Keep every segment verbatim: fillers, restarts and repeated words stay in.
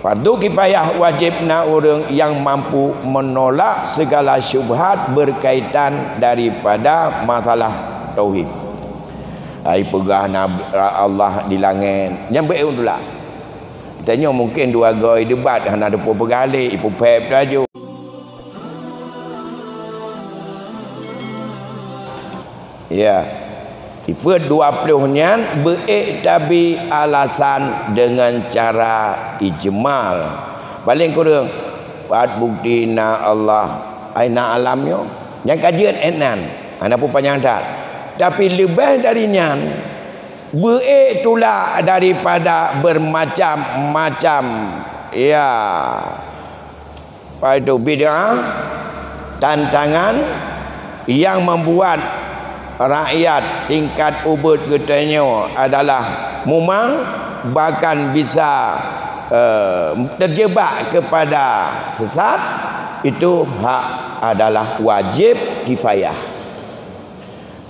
Fardu kifayah wajéb na ureuëng nyang mampu menolak segala syubhat berkaitan daripada masalah tauhid. Ai peugah na Allah di langét, nyang beu tulak. Tanyoe mungkin dua goe debat hana teupeu peugah lé, ipeuphép laju. Ya. Sifeut dua ploh nyan beu-ék tabi alasan deungon cara ijmal. Paléng kureueng, pat bukti na Allah, ai na alam nyoe. Nyang ka jeuet ék nan, hana peue panyang that. Tapi leubeh dari nyan, beu-ék tulak daripada bermacam-macam, ya, apa itu, bid'ah, tantangan yang membuat rakyat tingkat ubit geutanyoe adalah mumang, bahkan bisa, eh, terjebak kepada sesat, itu hak adalah wajib kifayah.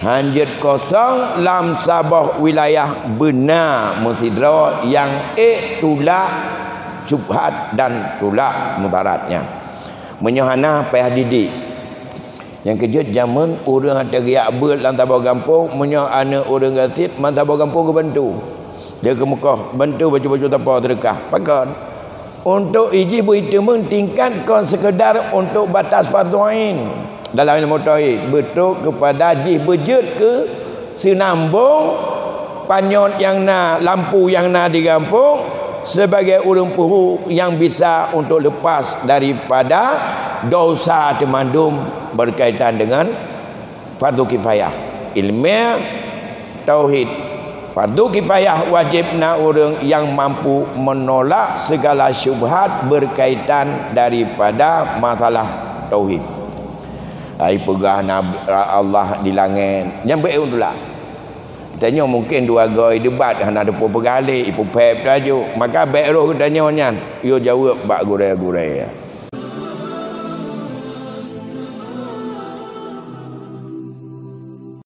Hanjeuet kosong lam saboh wilayah beuna meusidroe nyang ék tulak syubhat dan tulak mudarat nyan. Meunyoe hana, payah didik. Nyang keujeuet jameun ureuëng ata geujak beuet lam saboh gampông, meunyoe aneuëk ureuëng gasien, man saboh gampông geubantu. Dia keumeukoh, bantu bacut-bacut sapo seudeukah. Pakon? Untuk ijih beuiteumeung tingkat kon sekedar untuk batas fardhu ain dalam ilmu tauhid, beutôi kepada jih beujeuet keu seunambong panyöt nyang na, lampu nyang na di gampông, sebagai ureuëng peue nyang bisa untuk lepas daripada dosa teumandum berkaitan dengan fardu kifayah. Ilmu tauhid. Fardu kifayah wajéb na ureuëng nyang mampu menolak segala syubhat berkaitan daripada masalah tauhid. Ai peugah na Allah di langét, nyang beu tulak. Tanyoe mungkin dua goe debat hana teupeu peugah lé, ipeuphép laju. Maka bék roh geutanyoe nyan, yue jaweueb bak gurée-gurée.